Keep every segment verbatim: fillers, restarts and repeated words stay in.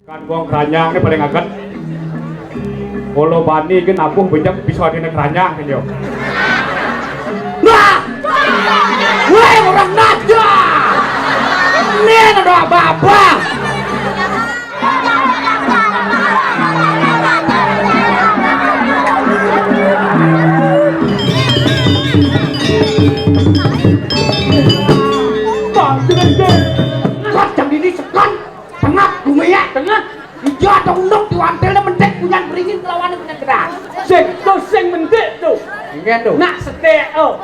Kan wong Kranyang né paling aget. Kala bani iki nabuh bejek bisa dene Kranyang iki yo. Nah! Weh, orang Naja! Nih ada apa-apa. Kacang ini sekan. Tengah, gumeyak. Tengah. Iya, ada unduk di wantilnya mendek punya beringin kelawan punya gedang. Sing, tuh sing mendek tuh. Enggak tuh. Nak setek, oh.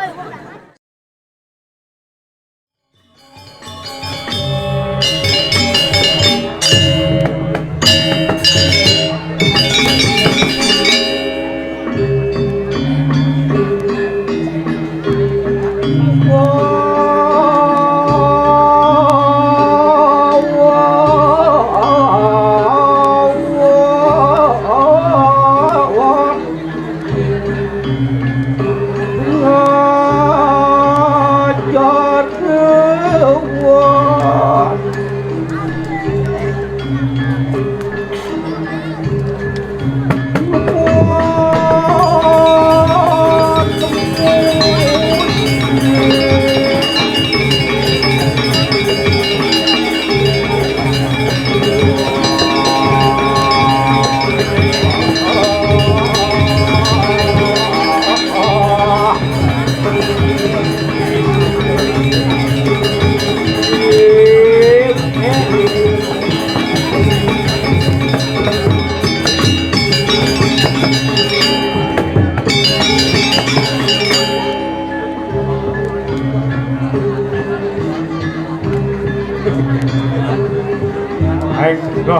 Ayo, go.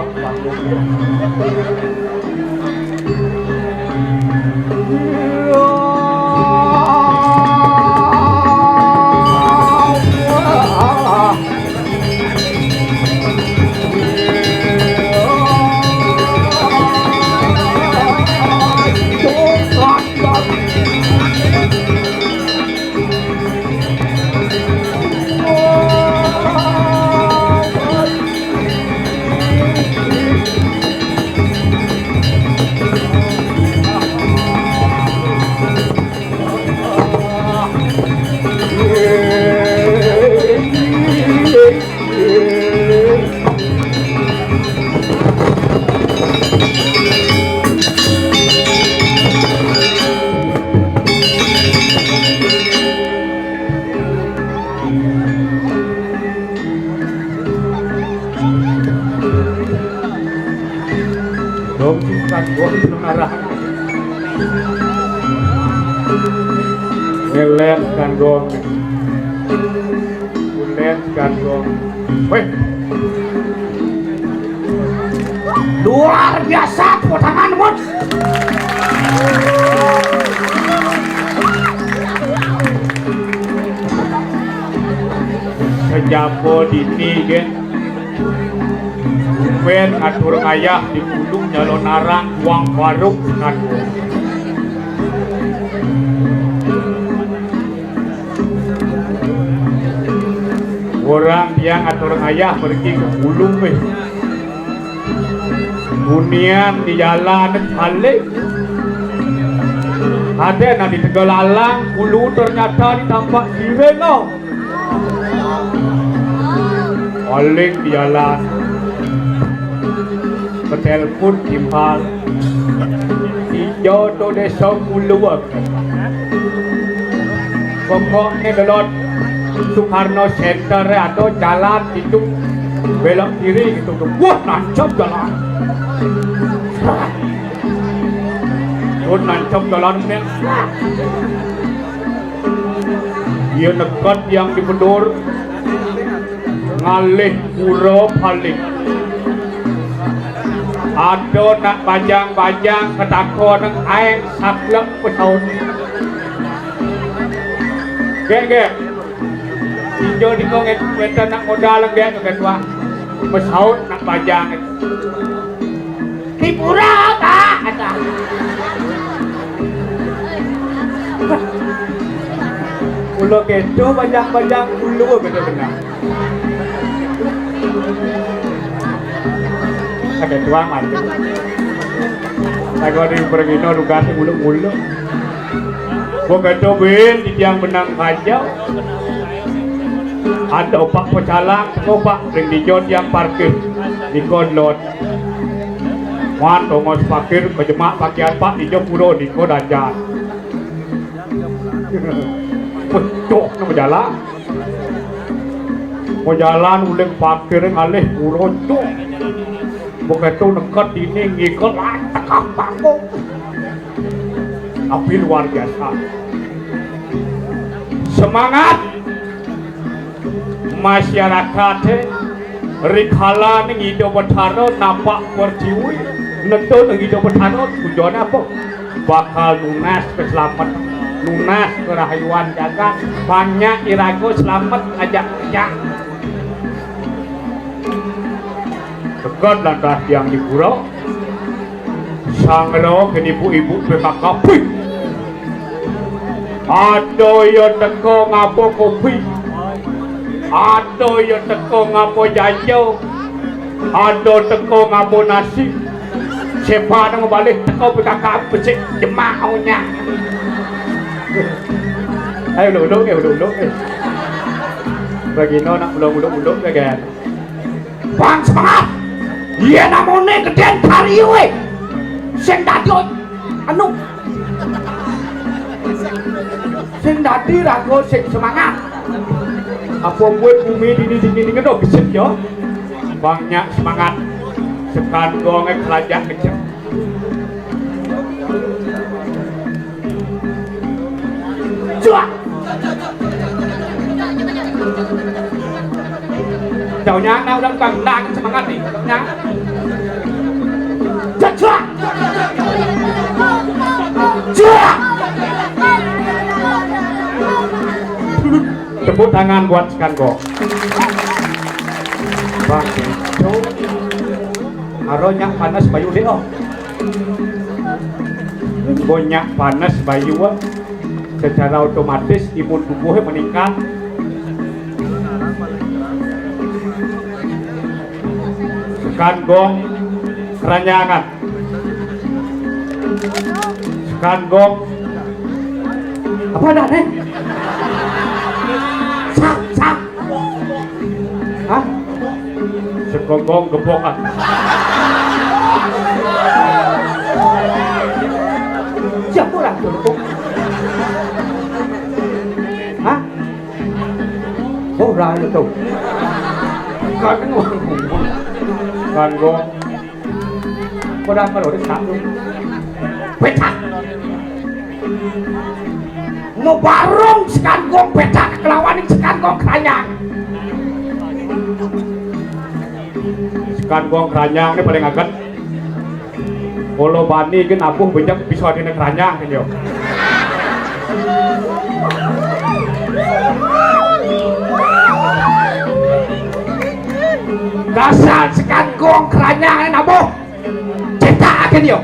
Dong, kan gua seneng arah. Ngelet kan gua. Ngelet kan gua. Weh. Luar biasa, tepuk tangan, Bos. Sejaba dini, gén. Bén atur ngayah di gunung nyalonarang uang warung kan. Orang tiang atur ngayah pergi ke gunung, wéh. Bunian di jalan balik. Ada nak di Tegalalang, ulu ternyata di tampak siring, oh. Paling di jalan. Betelpon timpal. Ijo to desa Kuluwek. Pokokné delod Soekarno Center ada jalan itu belok kiri gitu. Wah, nancep jalan. Pun nancep jalan nih. Iya neked yang di Bedur. Ngalih pura balik. Ada nak bajang-bajang ketakon aeng saklek pesaut. Gek, gek. Ijo dikong wénten nak modal gek, gek wah. Pesaut nak bajang. Di pura, Pak, kata. Ulo kedo bajang-bajang ulo bener-bener. Saketuang mati. Lagu di pergino tugas muluk-muluk. Begitu bin di tiang benang kaja. Ada opak pecalang, opak ring dijo tiang parkir. Diko lot. Wan tongos parkir, kejemak pakaian pak dijo puro diko dajan. Pecok nama jalan. Mau jalan uling parkir ngalih puro cuk. Begitu neked dini ngikel tekah panggung. Tapi luar biasa. Semangat masyarakat rikala ning Ida Betara napak pertiwi, nentun ning Ida Betara tujuannya apa? Bakal nunas keselamatan, nunas kerahayuan jagat, banyak iraga selamat ngajak kerja. Teged lantas tiang di pura. Sang Rawa kén ibu-ibu P K K. Pih. Ada ya teka ngaba kopi. Ada ya teka ngaba jaja. Ada teka ngaba nasi. Sepa nang balik teka P K K becik jemak onya. Ayo uluk-uluk, eh, uluk-uluk, eh. Bagino nak uluk-uluk, uluk, ya, kan? Bang semangat. Iya namune gedén kari wé. Sing dadi anu. Sing dadi raga sing semangat. Apa kuwi bumi dini dingin dingin to gesit ya. Bang nyak semangat. Sekan gongé kelajak kecil. Cuak. Jauhnya anak udah tukang gendang semangat nih. Nya. Cuak. Cuak. Tepuk tangan buat Sekan Gong. Bang, aro nyak panas bayu deh, oh. Engko nyak panas bayu, ah, secara otomatis imun tubuhnya meningkat. Sekan Gong keranjangan. Sekan Gong. Apa ada, Nek? Sak, sak. Hah? Sekan Gong gebokan. Siapa orang gebokan? Hah? Oh, ora itu. Kan ngomong. Kan gong. Ora perlu disatu. Petak. Mau barung Sekan Gong petak kelawan Sekan Gong keranyang. Sekan Gong keranyang ini paling agak. Kala bani gén abuh béjang bisa dina keranjang gén ya. Dasar Sekan Gong keranjang abuh. Cipta gén ya.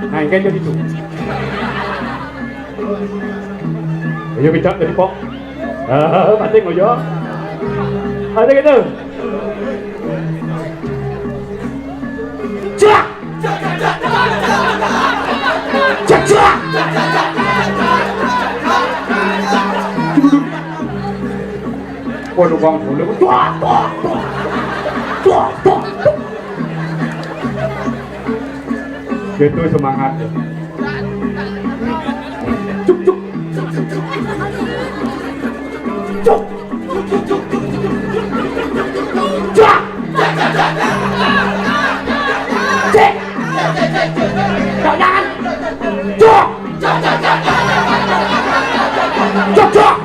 Nah, engké jadi itu. Ayo kita jadi pok. Ah, mati ngoyo. Ada gitu. Cak. Cak, cak. Waduh, Bang, boleh. Tuh, tuh, tuh. Tuh, tuh, tuh. Gitu semangatnya. Cuk, cuk. Cuk. Cuk. Cek. Cok, jangan. Cuk. Cuk, cuk.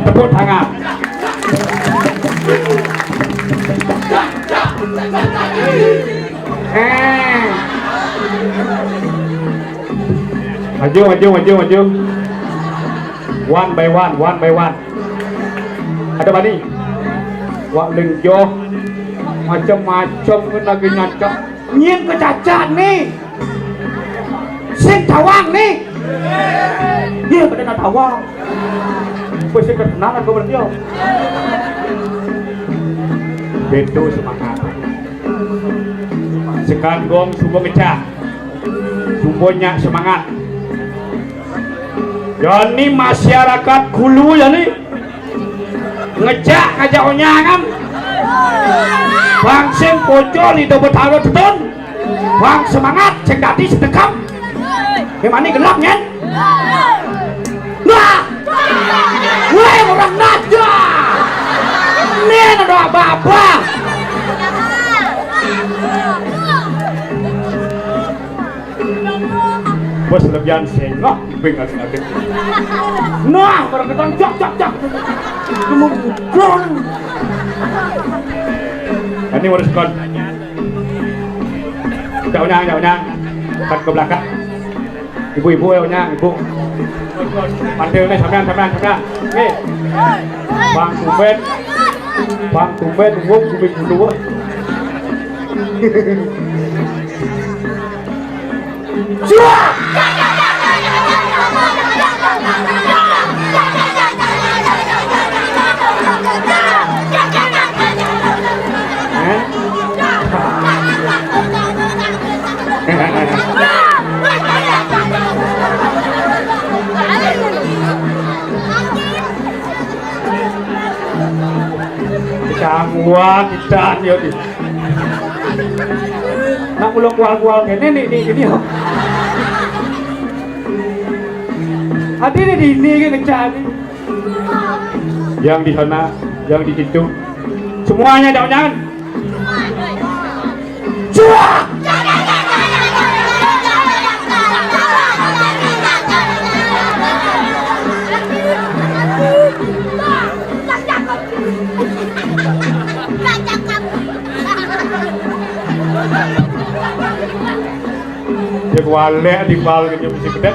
Tepuk tangan. Eh. Maju, maju, maju, maju. One by one, one by one. Ada bani. Wak ling joh. Macem-macem kan lagi nyacak. Nyén kecacak nih. Sing tawang nih. Dia pada nak tawang. Wis ketenanan kok berarti yo. Bedo semangat. Sekan gong suba ngecah. Suba nyak semangat. Yani masyarakat Kulu yani ngejak ngajak onyangan. Bang sing pocol ida betara tetun. Bang semangat sing dadi sedekam. Memang ini gelap nyen. Nah. Weh orang naja. Nen ada apa-apa. Bos lebihan sengok, kuping adik-adik. Nah, orang ketang jak jak jak. Kamu bukan. Ini harus kon. Jauhnya, jauhnya. Kat ke belakang. Ibu-ibu ya, nya, ibu. Pantil nih, sampean, sampean, sampean. Nih. Bang Tumben. Bang Tumben, wong kuping bulu. Gangguan kita yo di. Nak mulo kual-kual kene nih nih gini yo. Ati nih di ini ke ngecah nih. Yang di sana, yang di situ, semuanya jangan-jangan. Cuak! Cek walek di bal gitu mesti gede.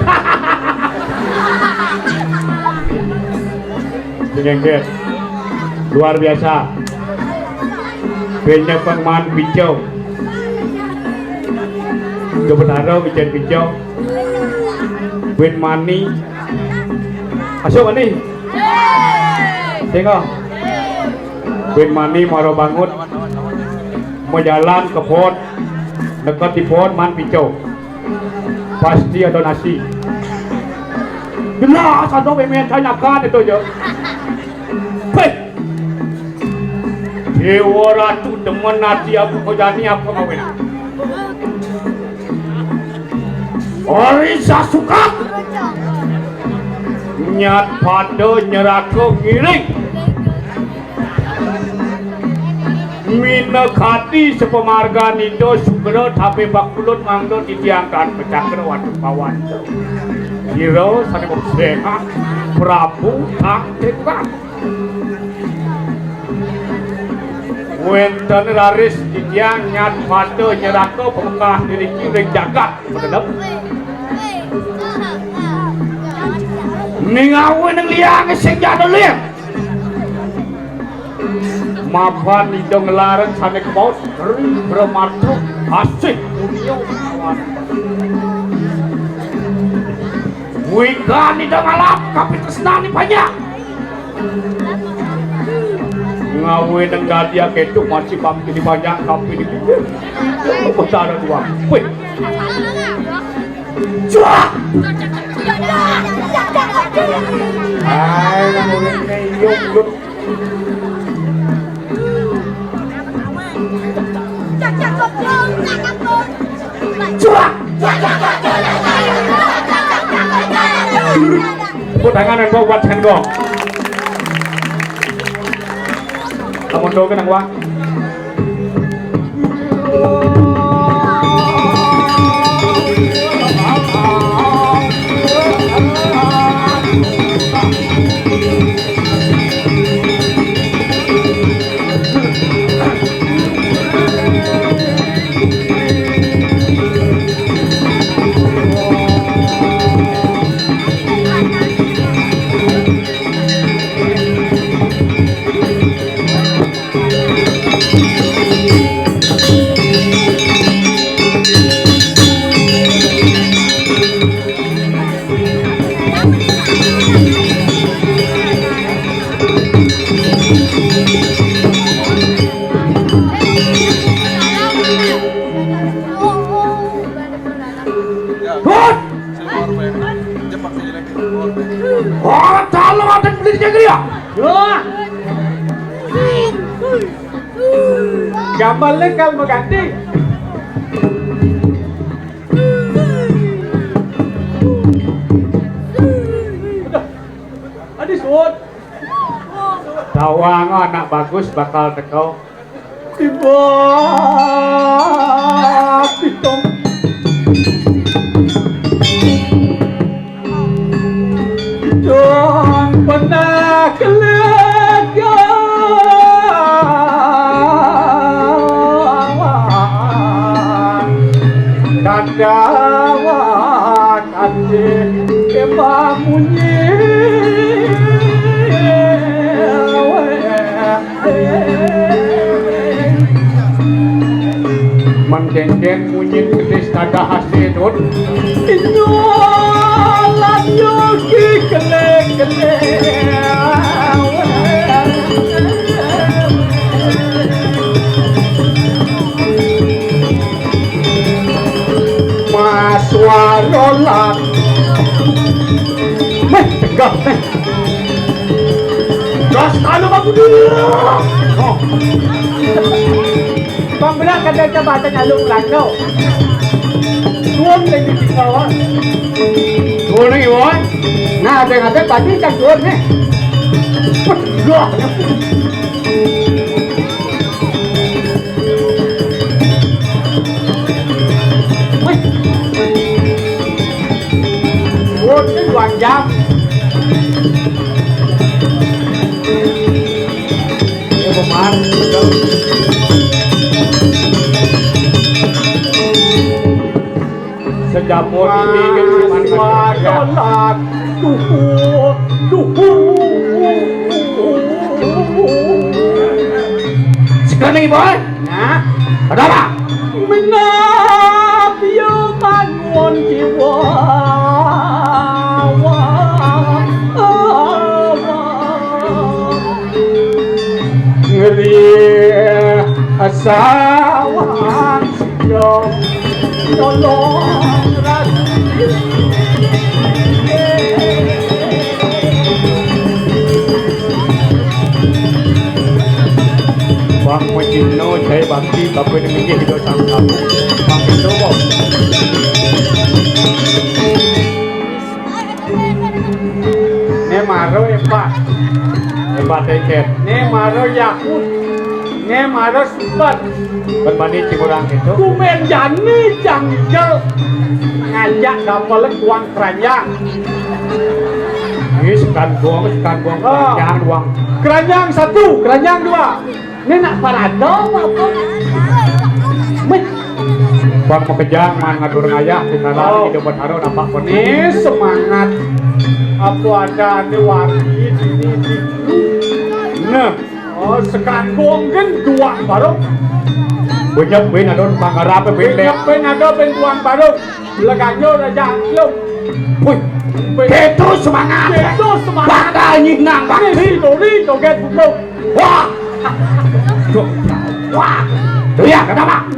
Sing engket. Luar biasa. Benya pengman picau. Jepetaro bicara picau. Win mani. Masuk mani. Tengok. Win mani maro bangun. Mau jalan ke pohon. Dekat di pohon man picau. Pasti ada nasi. Jelas ada memen tanyakan itu aja. Hei. Dewa Ratu demen ati aku kojani apa ngawin. Ori sasuka. Nyat pada nyeraka ngiring. Minakati sepemargan ida sugra tapi bakulun mangda titiang tan pecakra watu pawan. Sira sane muksehan Prabu Kang Tenggang. Wenten raris titiang nyat pada nyeraka pemekah niriki ring jagat. Ning awe ning liange sing jadul liang. Mapan ida nglarang sane kemaus kering bramarta asih dunia. Wikan ida ngalap kapitresnane banyak. Ngawe nang dadi aketu masih bangkit banyak tapi di bibir. Betara dua. Weh. Cuak. Ai, nang urip ne iyo mulut. Cuak. Tepuk tangan dan buat Hendro. Kamu tahu kenang wak? Hut! Ora talo ada beli jaga dia. Loh. Gambar lekal mengganti. Aduh. Adi suwun. Tawang anak bagus bakal teko. Tiba pitung. Dong pernah kelega. Kadawa Ati kembang munyi. Mengkengkeng munyi ketis kada hasil dun. Inyolan yogi kelek-kelek. Mas Warolan. Meh, tegak, meh. Gas, anu, bagus dulu. Oh. Bang, benar kata jabatan alung rangkau. Tuan lagi di bawah. Tuan lagi, Wan. Nah, ada yang ada tadi kan tuan, nih. Wah, tegak. Wih. Wah, ini dua jam. Ya, Bang. Sejapon ini kan si Mas Manusia. Wadolan duhur, duhur. Sekali, Boy. Nah. Ada apa? Menap yo bangun jiwa. Ngeri asawang sejong nyolong rasi. Bang Mujino, saya bakti, bapak ini minggir di dosa kamu. Bang Mujino, Bang. Ne maro epat. Epat eket. Ne maro Yahud. Ne maro Subat. Berbanding cimurang itu. Tumen jani janggal. Ngajak kapal kuang keranjang. Ini sekan buang, sekan buang. Ah. Keranjang doang. Keranjang satu, keranjang dua. Ini nak parado apa? Meh. Bang makejang man ngatur ngayah, tinggalan. Oh. Hidup betaro nampak pening. Ini semangat. Apa ada ane wangi di, di, di. Nah. Oh, sekandung kan dua baru. Banyak ben ada panggarap ben. Banyak ben ada ben tuan baru. Leganyo raja lum. Wih. Itu semangat. Itu semangat. Bakal nyinang bakti. Dori joget buku. Wah. Wah. Tuh ya, kenapa?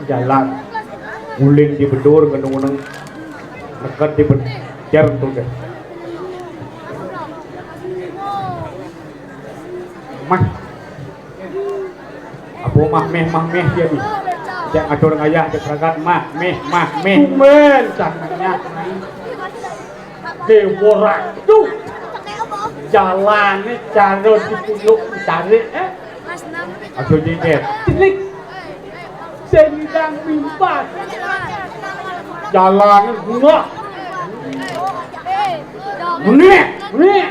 Jalan. Uling di bedur ngenung-ngenung. Neked di bejer tuh deh. Mah. Apa mah meh, mah meh dia nih. Cek ngatur ngayah, cek ragat mah meh, mah meh. Tumben cangkangnya. Dewa Ratu. Jalane cara dipunduk dicari, eh. Aja jengket. Cenik. Sendang mimpas. Jalane guna. Nek, nek.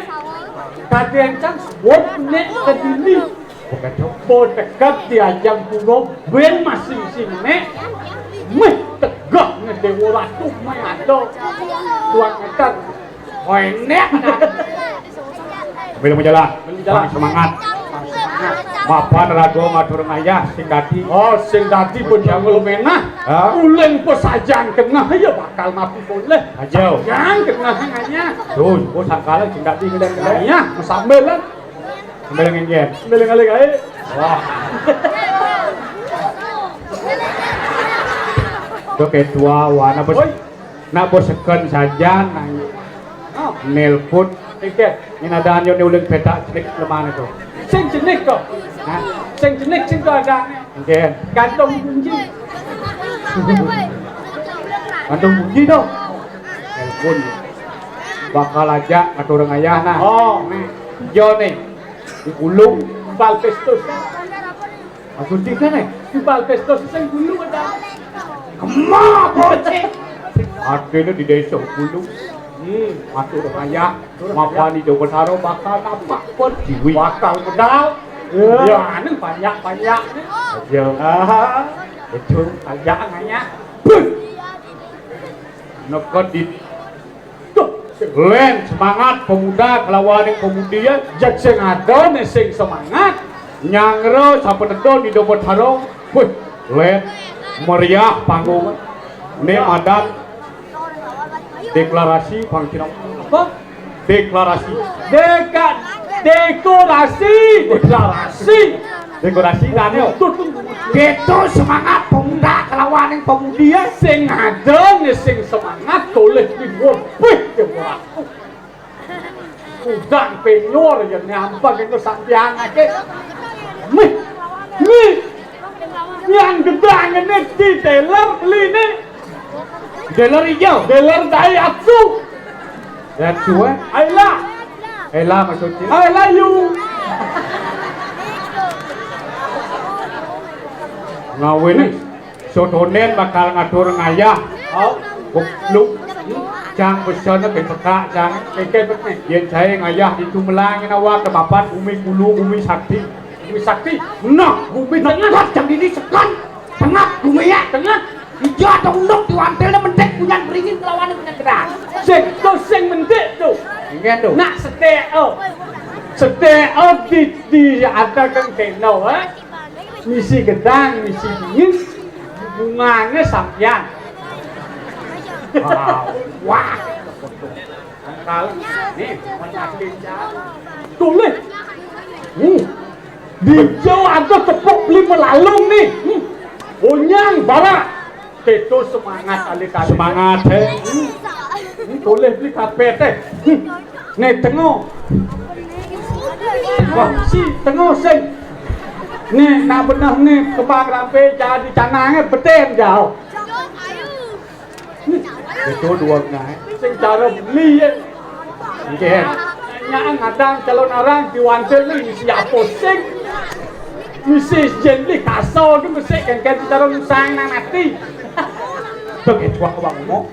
Kadencang sebut nek kedini. Bo teked diajang kula ben masing sing nek. Meh tegak ne Dewa Ratu meh ada. Tuan ngeter. Oh, enek. Sambil menjalan. Sambil menjalan. Bang semangat. Bang semangat. Mapan raga ngatur ngayah sing dadi. Oh, sing dadi pun jangan menah. Ha? Uling pesajan kena ya bakal mati boleh. Aja. Yang kena ngayah. Tuh, gua sangkala sing dadi ngedang-ngedang. Iya, sambilan. Sambil ngenggen. Sambil ngalih kae. Wah. Tuh ketua wana bos. Oi. Nak bos seken saja nang. Oh. Nelpon. Tiket. Ini ada anyo ni uling petak cenik lemah itu. Sing cenik kok. Hah? Sing cenik sing tuh ada. Ngenggen. Gantung kunci. Gantung kunci dong. Nelpon. Bakal aja ngatur ngayah nah. Oh, nih. Yo nih. Di Gulung. Bal Pestus. Maksudnya kan eh? Di Bal Pestus sing Gulung ada. Kema bocil. Artinya di desa Gulung. Hmm, ngatur ngayah. Mapani Dewa Batara bakal nampak pertiwi. Bakal medal. Ya, anu banyak-banyak. Aja. Ah, itu banyak ngayah. Buh. Neked di Duh, Len, semangat pemuda kelawan pemudi ya. Jek sing ada nih sing semangat. Nyangro sapenedon di Dobo Tarong. Wih, Len, meriah panggung. Nek madan deklarasi pangkira. Apa? Deklarasi. Deka-, dekorasi, deklarasi. Dekorasi, Daniel. Betul, betul. Gitu semangat pemuda kelawan yang pemudi ya. Sing ada nih sing semangat toleh di wobih ya wah. Udang penyur ya nyampe gitu sampean aja. Nih, nih. Yang gedang ini di dealer beli nih. Dealer hijau. Dealer Daihatsu. Daihatsu, eh? Ayolah. Ela maksudnya. Ayolah, you. Ngawin, eh. Sotonen bakal ngatur ngayah. Oh. Lu. Cang besana ke peka, cang. Eke peke. Yen saya ngayah itu melangin awak ke papan bumi kulu, bumi sakti. Bumi sakti. Nah, bumi tengah. Cang ini sekan. Tengah, bumi ya. Tengah. Ijo atau unduk diwantil mentek punyan beringin kelawan punyan gedang. Sing, tuh sing mentek tuh. Enggak tuh. Nak setek, oh. Setek, oh, di, di ada kan keno, eh. Misi gedang, misi dingin. Hubungannya sampean. Wah, wah. Angkal, nih, menyakit. Tulis. Hmm. Di Jawa ada tepuk beli melalung nih. Hmm. Onyang bara. Keto semangat alit-alit. Semangat, he. Hmm. Ini tulis beli kapet, eh. Hmm. Nih, tengok. Wah, si tengok sing. Nih, nak bener nih kembang rampe jadi canangnya beten jauh. Itu dua belas. Sing cara beli ya. Nggih. Nyaan ngadang calon arang diwantil ni siapa sing misi jen beli kaso tu mesti kan kan cara musang nang mati. Begitu aku bangun.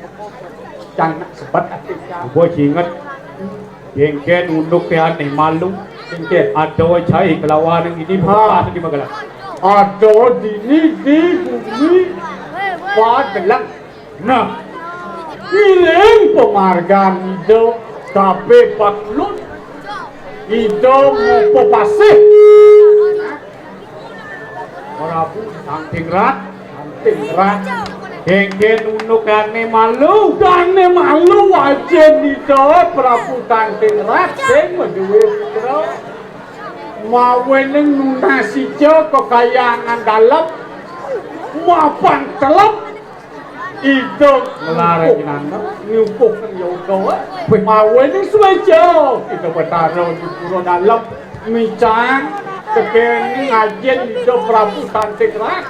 Jangan sebet ati. Gua inget. Jengken unduk ke aneh malu. Jengken. Ada wajah kelawan yang ini buka di Magelang. Ada dini di bumi Padelang. Nah, iling pemargan Ida kabeh pakulun. Ida mupa pasih. Prabu Tangtingrat, Tangtingrat. Kengken unukane malu. Dane malu ajen Ida Prabu Tangtingrat sing menduwe putra. Mawening nunas ija kekayangan dalem. Mapan telep Ida nglarang nyukup, nyukup yoga. Wih. Mawinan suéca Ida Betara di pura dalem micang tekén ngajin Ida Prabu Tantingrat.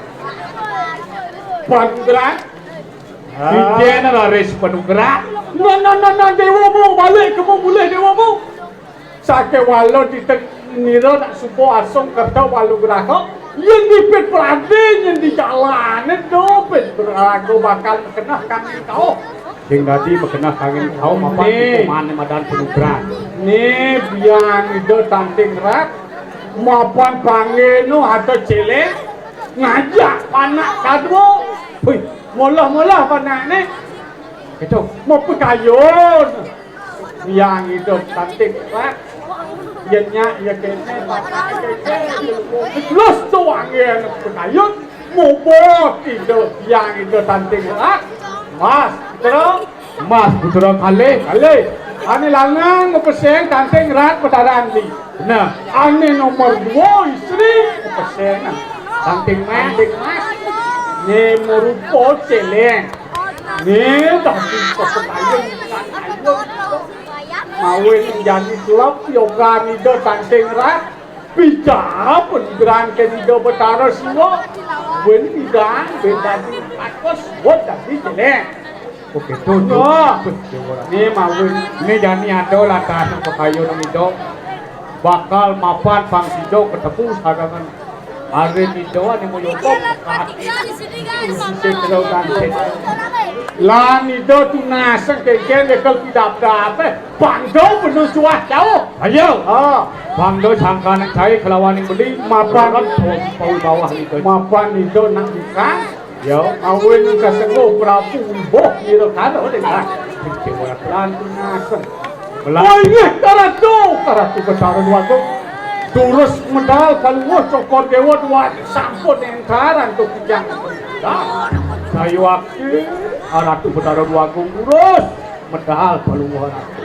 Panugrahan. Ijin raris panugrahan. Nah, nah, nah, nah, Déwa mau balik ke mau mulih Déwa mau. Sakéwala titah nira nak suba asung kerta walugraha, yén dipit pradé nyén di jalané dopit berlaku bakal makeneh kangin kauh. Sing dadi makeneh kangin kauh mapan hukumané madan panugrahan. Né biang Ida Tantingrat, mapan panggih nu ada céléng, ngajak panak kadua. Hui, molah-molah panakné. Kéto. Mapakayun. Biang Ida Tantingrat. Yén nyak, ya kéné, panak kéné. Lus tuang yén pakayun. Mubut Ida, biang Ida Tantingrat. Mas, Putra. Mas, Putra kalih. Kalih. Ané lanang mapeseng Tantingrat Betara Andi. Nah, ané nomor dua istri mapeseng Tanting Mas. Tanting Mas. Né marupa céléng. Né dadi pepekayun. Mawin jani kelep yoga Ida Tantingrat. Pijab penibran ké Ida Betara Siwa. Win pijab ben dadi pakus, wot dadi céléng. Oké, tuh. Nah, né mawin. Né jani ada latah pepekayun Ida. Bakal mapan pang sida ketemu sagangan. Ari Ida né moyoko. Lan Ida tunasang kéngkén nyekel pidabdabé. Pangdo bener suah jauh. Ayo. Ah. Pangdo sangkaning cai kelawaning beli. Mapan. Pawi bawah Ida. Mapan Ida nak bukan. Ya, awin kasengguh Prabu Wiboh nira karo dingah. Lan tunasang. Melah. Oh, inggih, Karatu, Karatu Betara Dwagung. Durus medal kaluwuh Cokor Déwa Dwagung sampun entar antuk kijang. Sayuwakti, Karatu Betara Dwagung durus medal kaluwuh Ratu.